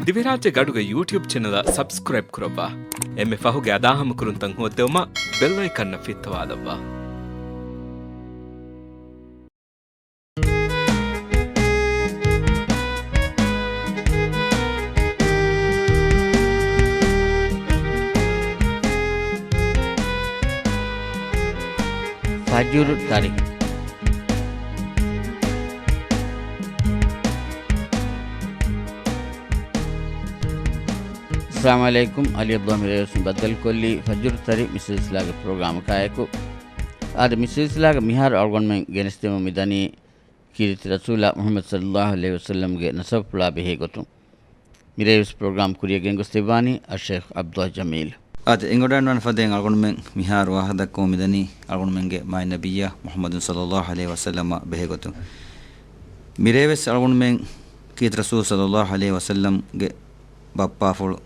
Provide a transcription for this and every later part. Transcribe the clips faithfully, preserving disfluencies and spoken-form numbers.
ދިވެހިރާއްޖޭގެ އަޑުގެ ޔޫޓިއުބް ޗެނަލަށް ސަބްސްކްރައިބް ކުރައްވާ. އެންމެ ފަހުގެ އަދާހަމަކުރުންތައް ހޯއްދެވުމަށް ބެލް އައިކަންއަށް ފިއްތަވާލައްވާ. ފަޖުރު ތަރި. އައްސަލާމު ޢަލައިކުމް. އަލީ އަބްދުﷲ މިރޭވެސް ބައްދަލުކޮށްލީ ފަޖުރު ތަރި މި ސިލްސިލާގެ ޕްރޮގްރާމަކާއެކު. އާދެ، މި ސިލްސިލާގެ މިހާރު އަޅުގަނޑުމެން ގެނެސްދެމުން މިދަނީ ކީރިތި ރަސޫލާ މުޙައްމަދު ޞައްލައްލާހު ޢަލައިހި ވަސައްލަމްގެ ނަސަބުފުޅާ ބެހޭގޮތުން. މިރޭވެސް ޕްރޮގްރާމް ކުރިޔަށް ގެންގޮސްދެއްވާނީ އައްޝައިޚް ޢަބްދުﷲ ޖަމީލް. އާދެ، އެނގިވަޑައިގަންނަވާނެ ފަދައިން އަޅުގަނޑުމެން މިހާރު ވާހަކަ ދައްކަމުން މިދަނީ އަޅުގަނޑުމެންގެ މާތް ނަބިއްޔާ މުޙައްމަދު ޞައްލައްލާހު ޢަލައިހި ވަސައްލަމާ ބެހޭގޮތުން. މިރޭވެސް އަޅުގަނޑުމެން ކީރިތި ރަސޫލު ޞައްލައްލާހު ޢަލައިހި ވަސައްލަމްގެ ބައްޕާފުޅު،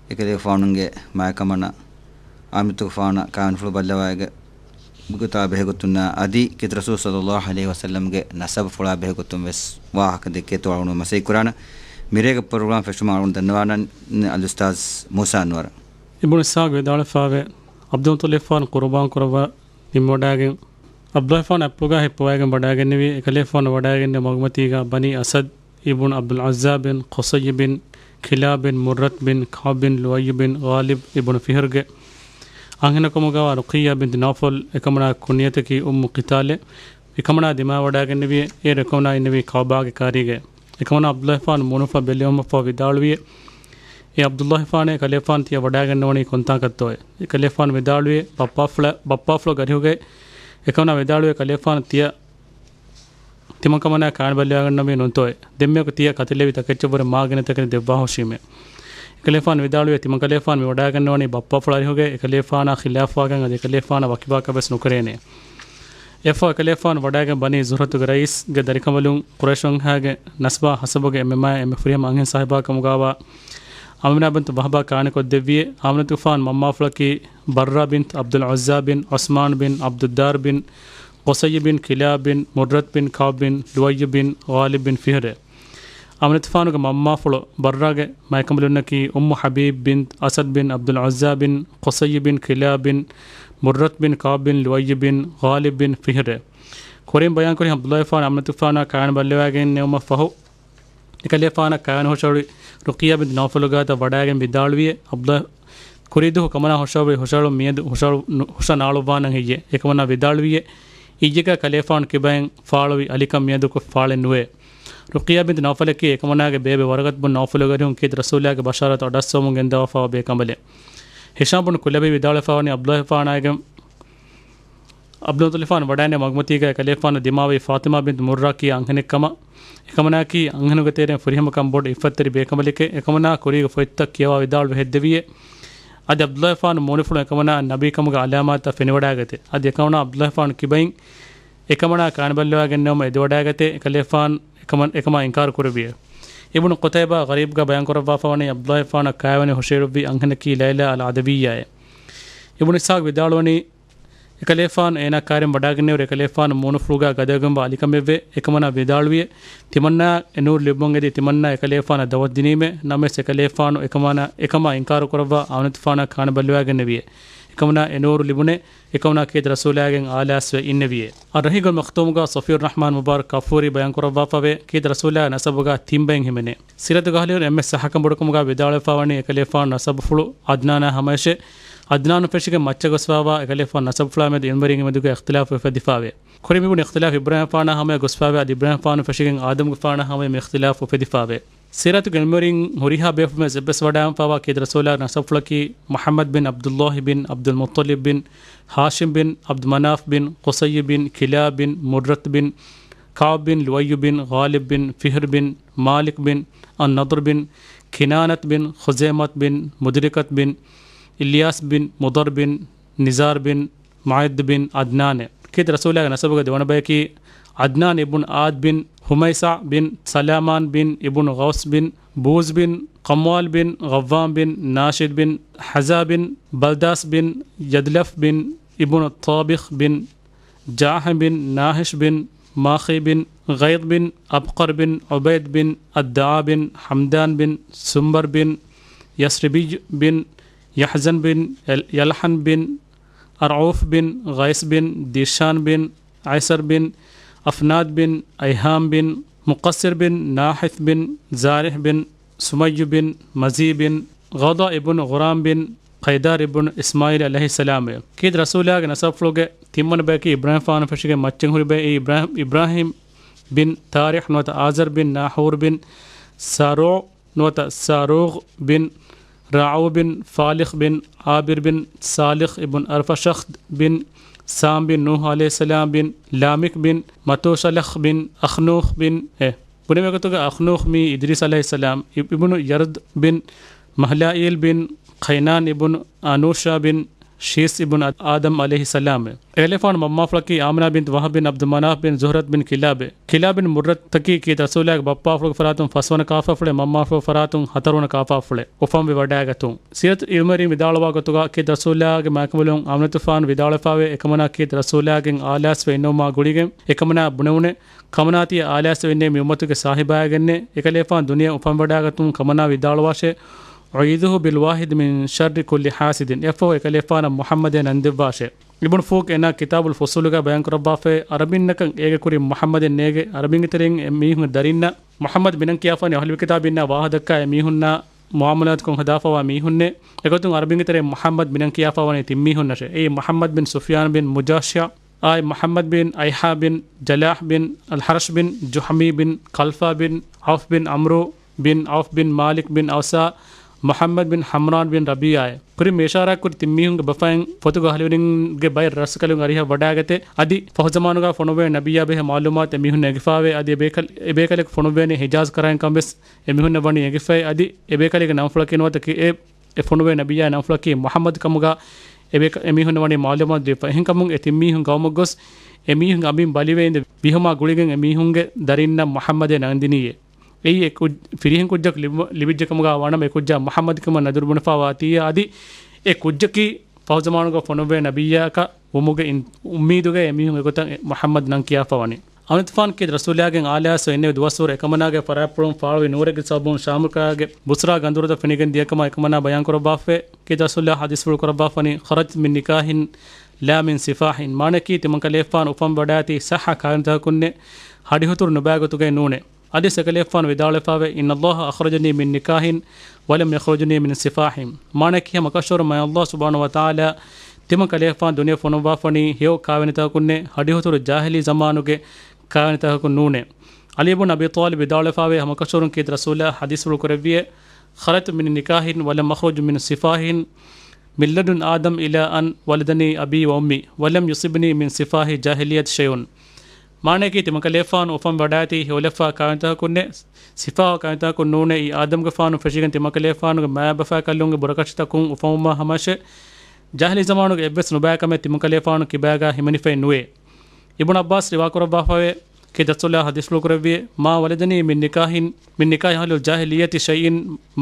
އެކަލޭގެފާނުގެ މާތްކަމަނާ، އާމިނަތުގެފާނާ ކާވެނިފުޅު ބައްލަވާ އެގޮތާ ބެހޭގޮތުންނާ އަދި ކީރިތި ރަސޫލު ޞައްލައްލާހު ޢަލައިހި ވަސައްލަމްގެ ނަސަބުފުޅާ ބެހޭގޮތުން ވެސް ވާހަކަ ދެއްކޭތޯ އަޅުގަނޑު މަސައްކަތް ކުރާނަން. މިރޭގެ ޕްރޮގްރާމް ފެށުމަށް އަޅުގަނޑު ދަންނަވާނަން އަލްއުސްތާޛް މޫސާ އަންވަރު. އިބްނު އިސްޙާޤް ވިދާޅުވެފައިވޭ، ޢަބްދުލް މުޠަލިބުފާނު ޤުރުބާން ކުރައްވާ ނިންމިވަޑައިގެން، ޢަބްދުﷲފާނު އަތްޕުޅުގާ ހިއްޕަވައިގެން ވަޑައިގެންނެވި. އެކަލޭފާނު ވަޑައިގެންނެވި މަގުމަތީގާ ބަނީ އަސަދު އިބްނު ޢަބްދުލް ޢުއްޒާ ބިން ޤުޞައްޔި ބިން ކިލާބް ބިން މުއްރަތު ބިން ކަޢުބް ބިން ލުއައްޔު ބިން ޣާލިބް އިބްނު ފިހްރުގެ އަންހެނަކަމުގާވާ ރުޤިއްޔާ ބިންތު ނައުފަލް، އެކަމަނާ ކުންޔަތަކީ އުއްމު ޤިތާލެއް، އެކަމަނާ ދިމާވަޑައިގެންނެވިއެ. އޭރު އެކަމަނާ އިންނެވީ ކަޢުބާގެ ކާރީގައެ. އެކަމަނާ ޢަބްދުﷲފާނު މޫނުފަ ބެލިވުމަށްފަހު ވިދާޅުވިއެ، އޭ ޢަބްދުﷲފާނޭ، އެކަލޭފާނު ތިޔަ ވަޑައިގަންނަވަނީ ކޮންތާނކަށްތޯއޭ؟ އެކަލޭފާނު ވިދާޅުވިއެ، ބައްޕާފުޅަ-، ބައްޕާފުޅު ގަރިހުގައި. އެކަމަނާ ވިދާޅުވިއެ، އެކަލޭފާނު ތިޔަ ތިމަންކަމަނާ ކާންބައްލަވާގަންނަވީ ނޫންތޯއޭ؟ ދެންމެއަކު ތިޔަ ކަތިލެވި ތަކެއްޗަށްވުރެ މާ ގިނަތަކެތި ދެއްވާހުށީމޭ. އެކަލޭފާނު ވިދާޅުވިއެ، ތިމަންކަލޭފާނު މި ވަޑައިގަންނަވަނީ ބައްޕާފުޅާ އަރިހުގައި. އެކަލޭފާނާ ޚިލާފުވާގެން އަދި އެކަލޭފާނަށް ވަކިވާކަށް ވެސް ނުކެރޭނެ. އެއަށްފަހު އެކަލޭފާނު ވަޑައިގެން ބަނީ ޒުހްރަތުގެ ރައީސްގެ ދަރިކަނބަލުން ޤުރައިޝުންހާގެ ނަސަބާ ހަސަބުގެ އެންމެ މާތް އެންމެ ފުރިހަމަ އަންހެން ސާހިބާ ކަމުގާވާ އަމިނާ ބިންތު ވަހަބާ ކާނެކޮށްދެއްވިއެ. އާމިނަތުގެފާނު މަންމާފުޅަކީ ބައްރާ ބިންތު ޢަބްދުލް ޢުއްޒާ ބިން ޢުސްމާން ބިން ޢަބްދުއްދާރު ބިން ޤުޞައްޔި ބިން ކިލާބް ބިން މުއްރަތު ބިން ކަޢުބް ބިން ލުއައްޔު ބިން ޣާލިބް ބިން ފިހްރެ. އާމިނަތުފާނުގެ މަންމާފުޅު ބައްރާގެ މާތްކަނބަލުންނަކީ އުއްމު ޙަބީބް ބިން އަސަދް ބިން ޢަބްދުލް ޢުއްޒާ ބިން ޤުޞައްޔި ބިން ކިލާބް ބިން މުއްރަތު ބިން ކަޢުބް ބިން ލުއައްޔު ބިން ޣާލިބް ބިން ފިހްރެ. ކުރިން ބަޔާންކުރި ޢަބްދުﷲފާނު އާމިނަތުފާނާ ކާން ބައްލަވާގެން ނެވުމަށް ފަހު، އެކަލޭފާނަށް ކާވެނި ހުށަހެޅި ރުޤިއްޔާ ބިންތު ނައުފަލުގާތައް ވަޑައިގެން ވިދާޅުވިއެ، ޢަބްދުﷲ ކުރީދުވަހު ކަމަނާ ހުށަހެޅި ހުށަހެޅުން މިއަދު ހުށަ-، ނު-، ހުށަ ނާޅުއްވާނަން ހެއްޔޭ؟ އެކަމަނާ ވިދާޅުވިއެ، އިއްޔެގާ ކަލޭފާނު ކިބައިން ފާޅުވި އަލިކަން މިއަދު ކޮށް ފާޅެއް ނުވޭ. ރުޤިއްޔާ ބިންތު ނައުފަލަކީ އެކަމަނާގެ ބޭބެ ވަރަޤަތު ބިން ނައުފަލުގެ އަރިހުން ކީރިތި ރަސޫލާގެ ބަޝާރަތު އަޑައްސަވަމުން ގެންދަވާފައިވާ ބޭކަނބަލެއް. ހިޝާމް ބުނު ކުލަބީ ވިދާޅުވެފައިވަނީ ޢަބްދުﷲފާނާގެ ޢަބްދުލް މުޠަލިބުފާނު ވަޑައިގެން މަގުމަތީގައި އެކަލޭފާނު ދިމާވީ ފާޠިމާ ބިންތު މުރްރާ ކިޔާ އަންހެނެއްކަމަށް. އެކަމަނާއަކީ އަންހެނުންގެ ތެރެއިން ފުރިހަމަކަން ބޮޑު ޢިއްފަތްތެރި ބޭކަނބަލެކޭ. އެކަމަނާ ކުރީގެ ފޮތްތައް ކިޔަވާ ވިދާޅުވެ ހެއްދެވިއޭ. އަދި ޢަބްދުﷲފާނު މޫނުފުޅު އެކަމަނާ ނަބީކަމުގެ ޢަލާމާތްތައް ފެނިވަޑައިގަތޭ. އަދި އެކަމަނާ ޢަބްދުﷲފާނު ކިބައިން އެކަމަނާ ކާންބައްލަވާގެންނެވުމަށް އެދިވަޑައިގަތޭ. އެކަލޭފާނު އެކަމަ-، އެކަމާ އިންކާރު ކުރެއްވިއޭ. އިބްނު ޤުތައިބާ ޣަރީބްގަ ބަޔާންކުރައްވާފައިވަނީ ޢަބްދުﷲފާނަށް ކާވެނި ހުށައިރުއްވީ އަންހެނަކީ ލައިލާ އަލް ޢަދަވިއްޔާއޭ. އިބްނު އިސްޙާޤް ވިދާޅުވަނީ، އެކަލޭފާނު އޭނާ ކާރިން ވަޑައިގެންނެވިއިރު އެކަލޭފާނު މޫނުފުޅުގާ ގަދަވެގެންވާ އަލިކަމެއްވޭ. އެކަމަނާ ވިދާޅުވިއޭ، ތިމަންނާ އެ ނޫރު ލިބުމުން އެދި ތިމަންނާ އެކަލޭފާނަށް ދަޢުވަތު ދިނީމޭ. ނަމަވެސް އެކަލޭފާނު އެކަމަނާ، އެކަމާ އިންކާރު ކުރައްވާ އާމިނަތުފާނާ ކާން ބައްލަވާގެންނެވިއޭ. އެކަމަނާ އެ ނޫރު ލިބުނޭ. އެކަމަނާ ކީރިތި ރަސޫލާގެން އާލާސްވެ އިންނެވިއޭ. އައްރަޙީޤުލް މަޚްތޫމުގާ ޞަފިއްޔުއްރަޙްމާން މުބާރަކް ކަފޫރީ ބަޔާންކުރައްވާފަވޭ، ކީރިތި ރަސޫލާގެ ނަސަބުގާ ތިން ބައެއް ހިމެނޭ. ސީރަތުގެ އަހުލުވެރިން އެންމެ ޞައްޙަކަން ބޮޑުކަމުގާ ވިދާޅުވެފައިވަނީ އެކަލޭފާނު ނަސަބުފުޅު ޢަދްނާނާ ހަމަޔަށޭ. ޢަދްނާނުން ފެށިގެން މައްޗަށް ގޮސްފައިވާ އެކަލޭފާނު ނަސަބުފުޅާ މެދު ޢިލްމުވެރިންގެ މެދުގައި އިޚްތިލާފު އުފެދިފައިވޭ. ކުރިން މިބުނި އިޚްތިލާފު އިބްރާހީމްފާނާ ހަމަޔަށް ގޮސްފައިވޭ، އަދި އިބްރާހީމްފާނުން ފެށިގެން އާދަމްގެފާނާ ހަމަޔަށް މި އިޚްތިލާފު އުފެދިފައިވޭ. ސީރަތުގެ ޢިލްމުވެރިން ހުރިހާ ބޭފުޅުން ވެސް އެއްބަސްވަޑައިގެންފައިވާ ކީރިތި ރަސޫލާގެ ނަސަބުފުޅަކީ މުޙައްމަދު ބިން ޢަބްދުﷲ ބިން ޢަބްދުލް މުއްޠަލިބް ބިން ހާޝިމް ބިން ޢަބްދު މަނާފް ބިން ޤުޞައްޔި ބިން ކިލާބް ބިން މުރްރަތު ބިން ކަޢުބް ބިން ލުއައްޔު ބިން ޣާލިބް ބިން ފިހްރު ބިން މާލިކް ބިން އައްނަޟްރު ބިން ކިނާނަތު ބިން ޚުޒޭމަތު ބިން މުދްރިކަތު ބިން އިލްޔާސް ބިން މުޟައްރި ބިން ނިޒާރު ބިން މަޢިއްދު ބިން ޢަދްނާނޭ. ކީރިތި ރަސޫލާގެ ނަސަބުގެ ދެވަނަ ބަޔަކީ ޢަދްނާން އިބްނު ޢާދް ބިން ހުމައިސާ ބިން ސަލާމާން ބިން އިބްނު ޣައުސް ބިން ބޫޒް ބިން ޤަމްވާލް ބިން ޣައްވާމް ބިން ނާޝިދް ބިން ޙަޒާ ބިން ބަލްދާސް ބިން ޔަދްލަފް ބިން އިބްނު ޠާބިޚް ބިން ޖާހިމް ބިން ނާހިޝް ބިން މާޚީ ބިން ޣައިޟް ބިން އަބްޤަރް ބިން ޢުބައިދް ބިން އައްދަޢާ ބިން ޙަމްދާން ބިން ސުންބަރް ބިން ޔަސްރިބިއްޔު ބިން ޔަޙްޒަން ބިން ޔަލް-، ޔަލްޙަން ބިން އަރްޢޫފް ބިން ޣައިސް ބިން ދީޝާން ބިން އައިސަރް ބިން އަފްނާދް ބިން އައިހާމް ބިން މުޤައްސިރް ބިން ނާޙިސް ބިން ޒާރިޙް ބިން ސުމައްޔު ބިން މަޒީ ބިން ޣަޟާ އިބްނު ޣުރާމް ބިން ޤައިދާރް އިބްނު އިސްމާޢީލް ޢަލައިހިއްސަލާމް. ކީރިތި ރަސޫލާގެ ނަސަބުފުޅުގެ ތިންވަނަ ބަޔަކީ އިބްރާހީމް ފާނު ފެށިގެން މައްޗަށް ހުރި ބައެއް. އެ އިބްރާހީމް، އިބްރާހީމް ބިން ތާރިޙް ނުވަތަ އާޒަރް ބިން ނާޙޫރް ބިން ސާރޫޢު ނުވަތަ ސާރޫޣް ބިން ރާޢޫ ބިން ފާލިޚް ބިން ޢާބިރް ބިން ސާލިޚް އިބްނު އަރްފަޝަޚްދް ބިން ސާމް ބިން ނޫޙް ޢަލައިހިއްސަލާމް ބިން ލާމިކް ބިން މަތޫޝަލަޚް ބިން އަޚްނޫޚް ބިން އެ. ބުނެވޭ ގޮތުގަ އަޚްނޫޚް މީ އިދްރީސް ޢަލައިހިއްސަލާމް، އިބް-، އިބްނު ޔަރްދް ބިން މަހްލައީލް ބިން ޤައިނާން އިބްނު އަނޫޝާ ބިން ޝީސް އިބްނު އާ-، އާދަމް ޢަލައިހިއްސަލާމް. އެކަލޭފާނު މަންމާފުޅަކީ އާމިނާ ބިންތު ވަހަބް ބިން ޢަބްދު މަނާފް ބިން ޒުހްރަތް ބިން ކިލާބެ. ކިލާބް ބިން މުއްރަތަކީ ކީރިތި ރަސޫލާގެ ބައްޕާފުޅުގެ ފަރާތުން ފަސްވަނަ ކާފާފުޅެ، މަންމާފުޅުގެ ފަރާތުން ހަތަރުވަނަ ކާފާފުޅެ އުފަންވެ ވަޑައިގަތުން. ސީރަތު އިލްމުވެރިން ވިދާޅުވާ ގޮތުގަ ކީރިތި ރަސޫލާގެ މާތްކަނބަލުން އާމިނަތު ފާނު ވިދާޅުވެފާވޭ، އެކަމަނާ ކީރިތި ރަސޫލާގެން އާލާސްވެ އިންނެވުމާ ގުޅިގެން އެކަމަނާ ބުނެވުނެ، ކަމަނާތީ އާލާސްވެ އިންނެވި މި އުއްމަތުގެ ސާހިބާގެންނޭ، އެކަލޭފާނު ދުނިޔެ އުފަންވަޑައިގަތުން ކަމަނާ ވިދާޅުވާށޭ، އުޢީޛުހު ބިލް ވާޙިދި މިން ޝައްރި ކުއްލި ޙާސިދިން، އެއަށްފަހު އެކަލޭފާނަށް މުޙައްމަދޭ ނަން ދެއްވާށޭ. އިބްނު ފޫކް އޭނާ ކިތާބުލް ފުޞޫލުގަ ބަޔާން ކުރައްވާފައި، އަރަބިންނަކަށް އޭގެ ކުރިން މުޙައްމަދެއް ނޭގެ، އަރަބިންގެ ތެރެއިން އެ މީހުން ދަރިންނަށް މުޙައްމަދު މިނަން ކިޔާފަވަނީ އަހްލު ކިތާބީންނާ ވާހަކަ ދައްކާ އެ މީހުންނާ މުޢާމަލާތުކޮށް ހަދާފަވާ މީހުންނޭ. އެގޮތުން އަރަބިންގެ ތެރެއިން މުޙައްމަދު މިނަން ކިޔާފަވަނީ ތިން މީހުންނަށޭ. އެއީ މުޙައްމަދު ބިން ސުފްޔާން ބިން މުޖާޝިޢަ އާއި، މުޙައްމަދު ބިން އައިހާ ބިން ޖަލާޙް ބިން އަލްޙަރަޝް ބިން ޖުހަމީ ބިން ކަލްފާ ބިން ޢައުފް ބިން ޢަމްރު ބިން ޢައުފް ބިން މާލިކް ބިން އައުސާ، މުޙައްމަދު ބިން ޙަމްރާން ބިން ރަބީޢާއޭ. ކުރިން މި އިޝާރާތްކުރި ތިން މީހުންގެ ބަފައިން ފޮތުގެ އަހްލުވެރިންގެ ބައެއް ރަސްކަލުން އަރިހަށް ވަޑައިގަތޭ. އަދި ފަހު ޒަމާނުގަ ފޮނުވޭ ނަބިއްޔާ ބެހޭ މަޢުލޫމާތު އެމީހުންނަށް އެނގިފައިވޭ. އަދި އެބޭކަލް-، އެބޭކަލެކު ފޮނުވޭނީ ޙިޖާޒް ކަރައިން ކަންވެސް އެމީހުންނަށް ވަނީ އެނގިފައި. އަދި އެބޭކަލެއްގެ ނަންފުޅަކީ ނުވަތަ ކި-، އެ އެ ފޮނުވޭ ނަބިއްޔާ ނަންފުޅަކީ މުޙައްމަދު ކަމުގަ އެބޭކަ-، އެމީހުންނަށް ވަނީ މަޢުލޫމާތު ދީފަ. އެހެންކަމުން އެ ތިން މީހުން ގައުމަށް ގޮސް އެމީހުން އަނބިން ބަލިވެ އިނދެ ވިހުމާ ގުޅިގެން އެމީހުންގެ ދަރިންނަށް މުޙައްމަދޭ ނަން ދިނީއޭ. އެއީ އެ ކު-، ފިރިހެން ކުއްޖަކު ލިބު-، ލިބިއްޖެ ކަމުގަ ވާނަމަ އެ ކުއްޖާ މުޙައްމަދު ކަމަށް ނަދުރު ބުނެފަވާތީއޭ. އަދި އެ ކުއްޖަކީ ފަހު ޒަމާނުގަ ފޮނުވޭ ނަބިއްޔާއަކަށް ވުމުގެ އިން-، އުއްމީދުގައި އެމީހުން އެގޮތަށް އެ މުޙައްމަދު ނަން ކިޔާފަވަނީ. އަމިންތުފާން ކީރިތި ރަސޫލާގެން އާލާސްވެ އިންނެވި ދުވަސްވަރު އެކަމަނާގެ ފަރާތްޕުޅުން ފާޅުވި ނޫރެއްގެ ސަބަބުން ޝާމު ކައިރިގެ ބުޞްރާ ގަނދުރުތައް ފެނިގެން ދިޔަކަމަށް އެކަމަނާ ބަޔާން ކުރައްވާފައި. ކީރިތި ރަސޫލާ ޙަދީޘްފުޅު ކުރައްވާފަވަނީ، ޚަރަޖްތު މިން ނިކާޙިން ލާ މިން ސިފާޙިން. މާނައަކީ ތިމަންކަލޭފާނު އުފަންވަޑާއިތީ ޞައްޙަ ކާވެނިތަކަކުންނޭ، ހަޑިހުތުރު ނުބައި ގޮތުގައި ނޫނޭ. އަދި އެކަލޭފާނު ވިދާޅުވެފައިވޭ، إن الله أخرجني من نكاح ولم يخرجني من سفاح. މާނައަކީ ހަމަކަށަވަރުން މާތް ﷲ ސުބްޙާނަހޫ ވަތަޢާލާ ތިމަންކަލޭފާނު ދުނިޔެ ފޮނުއްވާފަވަނީ ހެޔޮ ކާވެނިތަކަކުންނޭ، ހަޑިހުތުރު ޖާހިލީ ޒަމާނުގެ ކާވެނިތަކަކުން ނޫނޭ. ޢަލީ ބުން އަބީ ޠާލިބް ވިދާޅުވެފައިވޭ، ހަމަކަށަވަރުން ކީރިތި ރަސޫލާ ޙަދީޘްފުޅު ކުރެއްވިއޭ، خرجت من نكاح ولم أخرج من سفاح من لدن آدم إلى أن ولدني أبي وأمي ولم يصبني من سفاح الجاهلية شيء. މާނައަކީ ތިމަންކަލޭފާނު އުފަން ވަޑާއިތީ ހެޔޮލަފާ ކާވެނިތަކަކުންނޭ، ސިފާ ކާވެނިތަކަކުން ނޫނޭ. އީ އާދަމްގެފާނު ފެށިގެން ތިމަންކަލޭފާނުގެ މާތް ބަފާކަލުންގެ ބުރަކަށިތަކުން އުފަންވުމާ ހަމައަށޭ. ޖާހިލީ ޒަމާނުގެ އެއްވެސް ނުބައިކަމެއް ތިމަންކަލޭފާނު ކިބާގާ ހިމެނިފައެއް ނުވޭ. އިބްނު ޢައްބާސް ރިވާކުރައްވާފައިވޭ، ކީރިތި ރަސޫލާ ޙަދީޘްފުޅު ކުރެއްވިއޭ، ما ولدني من نكاح، من نكاح أهل الجاهلية شيء،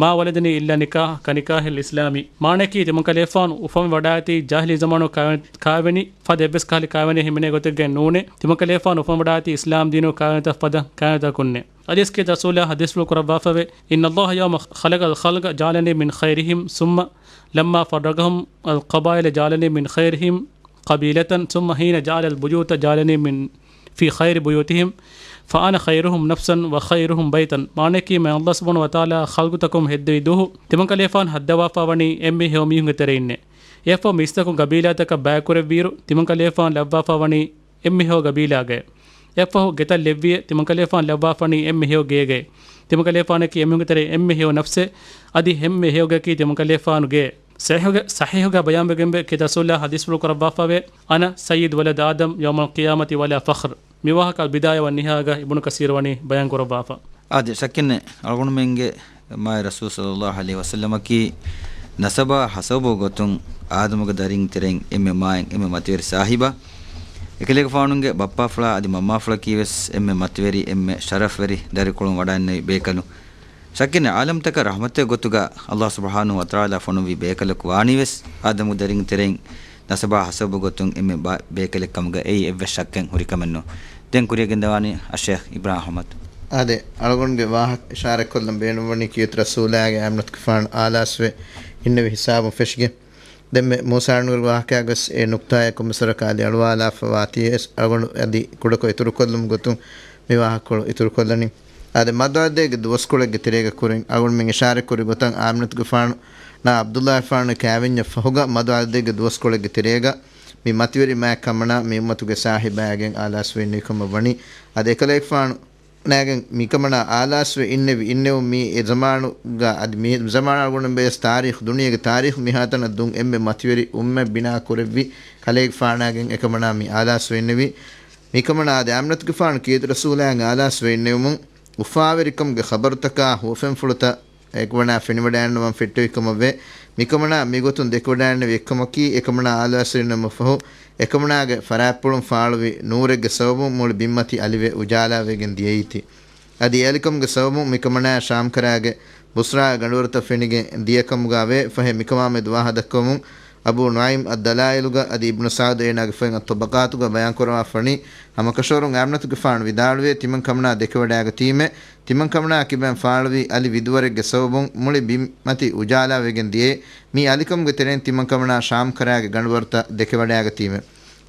ما ولدني إلا نكاح كنكاح الإسلام. މާނައަކީ ތިމަންކަލޭފާނު އުފަން ވަޑާއިތީ ޖާހިލީ ޒަމާނު ކާވެ-، ކާވެނި ފަދަ އެއްވެސް ކަހަލަ ކާވެނި ހިމެނޭ ގޮތެއްގައި ނޫނޭ. ތިމަންކަލޭފާނު އުފަން ވަޑާއިތީ އިސްލާމް ދީނު ކާވެނިތައް ފަދަ ކާވެނިތަކުންނޭ. އަދިވެސް ކީރިތި ރަސޫލާ ޙަދީޘްފުޅު ކުރައްވާފައިވޭ، إن الله يوم خلق الخلق جعلني من خيرهم ثم لما فرقهم القبائل جعلني من خيرهم قبيلة ثم حين جعل البيوت جعلني من في خير بيوتهم فأنا خيرهم نفسا وخيرهم بيتا. މާނައަކީ މާތް ﷲ ސުބްޙާނަހޫ ވަތަޢާލާ ޚަލްޤުތަކުން ހެއްދެވި ދުވަހު ތިމަންކަލޭފާނު ހައްދަވާފައިވަނީ އެންމެ ހެޔޮ މީހުންގެ ތެރެއިންނޭ. އެއަށްފަހު މީސްތަކުން ގަބީލާތަކަށް ބައިކުރެއްވިއިރު ތިމަންކަލޭފާނު ލައްވާފައިވަނީ އެންމެ ހެޔޮ ގަބީލާގައޭ. އެއަށްފަހު ގެތައް ލެއްވިއޭ، ތިމަންކަލޭފާނު ލައްވާފަނީ އެންމެ ހެޔޮ ގެއެއްގައޭ. ތިމަންކަލޭފާނަކީ އެމީހުންގެ ތެރެއިން އެންމެ ހެޔޮ ނަފްސެއް، އަދި އެންމެ ހެޔޮ ގެއަކީ ތިމަންކަލޭފާނު ގެއޭ. ޞަޙީޙުގަ-، ޞަޙީޙުގަ ބަޔާންވެގެންވޭ، ކީރިތި ރަސޫލާ ޙަދީޘްފުޅު ކުރައްވާފައިވޭ، أنا سيد ولد آدم يوم القيامة ولا فخر. މިވާހަކަ އަލްބިދާޔާ ވައްނިހާޔާގަ އިބްނު ކަސީރު ވަނީ ބަޔާން ކުރައްވާފަ. އާދެ، ޝައްކެއްނެތް، އަޅުގަނޑުމެންގެ މާތް ރަސޫލު ޞައްލައްލާހު ޢަލައިހި ވަސައްލަމަކީ ނަސަބާ ހަސަބު ގޮތުން އާދަމުގެ ދަރިން ތެރެއިން އެންމެ މާތް، އެންމެ މަތިވެރި ސާހިބާ. އެކަލޭގެފާނުގެ ބައްޕާފުޅާ އަދި މަންމާފުޅަކީ ވެސް އެންމެ މަތިވެރި، އެންމެ ޝަރަފްވެރި ދަރިކުޅުން ވަޑައިންނެވި ބޭކަލުން. ޝައްކެއްނެތް، ޢާލަމްތަކަށް ރަޙްމަތެއް ގޮތުގަ ﷲ ސުބްޙާނަހޫ ވަތަޢާލާ ފޮނުއްވި ބޭކަލަކު ވާނީވެސް، އާދަމުގެ ދަރިން ތެރެއިން ނަސަބާ ހަސަބު ގޮތުން އެންމެ ބާ-، ބޭކަލެއް ކަމުގަ އެއީ އެއްވެސް ޝައްކެއް ހުރިކަމެއް ނޫން. ދެން ކުރިޔަށް ގެންދަވާނީ އައްޝޭޚް އިބްރާހިމް އަޙްމަދު. އާދެ، އަޅުގަނޑުގެ ވާހަކަ އިޝާރަތްކޮށްލަން ބޭނުންވަނީ ކީރިތި ރަސޫލާގެ އާމިނަތުގެފާނު އާލާސްވެ އިންނެވި ހިސާބުން ފެށިގެން. ދެންމެ މޫސާ ނޫރު ވާހަކައިގަސް އެ ނުކްތާއެއް ކޮންމެސްވަރަކަށް އަލި އަޅުވާލާފަ ވާތީވެސް އަޅުގަނޑު އަދި ކުޑަކޮށް އިތުރުކޮށްލުމުގެ ގޮތުން މި ވާހަކަކޮޅު އިތުރުކޮށްލަނީ. އާދެ، މަދުއަދެއްގެ ދުވަސްކޮޅެއްގެ ތެރޭގަ ކުރިން އަޅުގަނޑުމެން އިޝާރަތްކުރި ގޮތަށް އާމިނަތުގެފާނު ނާ ޢަބްދުﷲ ގެފާނު ކާވެންޏަށް ފަހުގަ މަދުއަދެއްގެ ދުވަސްކޮޅެއްގެ ތެރޭގަ މި މަތިވެރި މާތް ކަމަނާ މި އުއްމަތުގެ ސާހިބާގެން އާލާސްވެ އިންނެވި ކަމަށް ވަނީ. އަދި އެކަލޭގެފާނު ނާގެން މިކަމަނާ އާލާސްވެ އިންނެވި، އިންނެވުން މީ އެ ޒަމާނުގަ އަދި މި ޒަމާނާ އަޅުގަނޑުމެން ބަޔަސް ތާރީޚު ދުނިޔޭގެ ތާރީޚު މިހާތަނަށް ދުން އެންމެ މަތިވެރި އުއްމަތް ބިނާ ކުރެއްވި ކަލޭގެފާނާގެން އެކަމަނާ މި އާލާސްވެ އިންނެވި. މިކަމަނާ އާދެ އާމިނަތުގެފާނު ކީރިތި ރަސޫލާއަށް އާލާސްވެ އިންނެވުމުން އުފާވެރިކަމުގެ ޚަބަރުތަކާ ހުވަފެންފުޅުތައް އެކަމަނާ ފެނިވަޑައިންނަވަން ފެއްޓެވި ކަމަށްވެ. މިކަމަނާ މިގޮތުން ދެކެވަޑައިންނެވި އެއްކަމަކީ، އެކަމަނާ އާލާސްވެ އިންނެވުމަށް ފަހު އެކަމަނާގެ ފަރާތްޕުޅުން ފާޅުވި ނޫރެއްގެ ސަބަބުން މުޅި ބިންމަތީ އަލިވެ އުޖާލާވެގެން ދިޔައީތީ. އަދި އެ އަލިކަމުގެ ސަބަބުން މިކަމަނާ ޝާމްކަރާގެ ބުޞްރާ ގަނޑުވަރުތައް ފެނިގެން ދިޔަކަމުގައިވޭ. ފަހެ މިކަމާމެދު ވާހަކަ ދައްކަވަމުން އަބޫ ނުޢައިމް އައްދަލާއިލުގަ އަދި އިބްނު ސަޢުދު އޭނާގެ ފޮތް އައްޠަބަޤާތުގަ ބަޔާންކުރައްވާފަނީ، ހަމަކަށަވަރުން އާމިނަތުގެފާނު ވިދާޅުވޭ، ތިމަން ކަމަނާ ދެކެވަޑައިގަތީމޭ، ތިމަން ކަމަނާ ކިބައިން ފާޅުވި އަލި ވިދުވަރެއްގެ ސަބަބުން މުޅި ބިންމަތީ އުޖާލާވެގެން ދިޔައީ. މި އަލިކަމުގެ ތެރެއިން ތިމަން ކަމަނާ ޝާމްކަރާގެ ގަނޑުވަރުތައް ދެކެވަޑައިގަތީމޭ.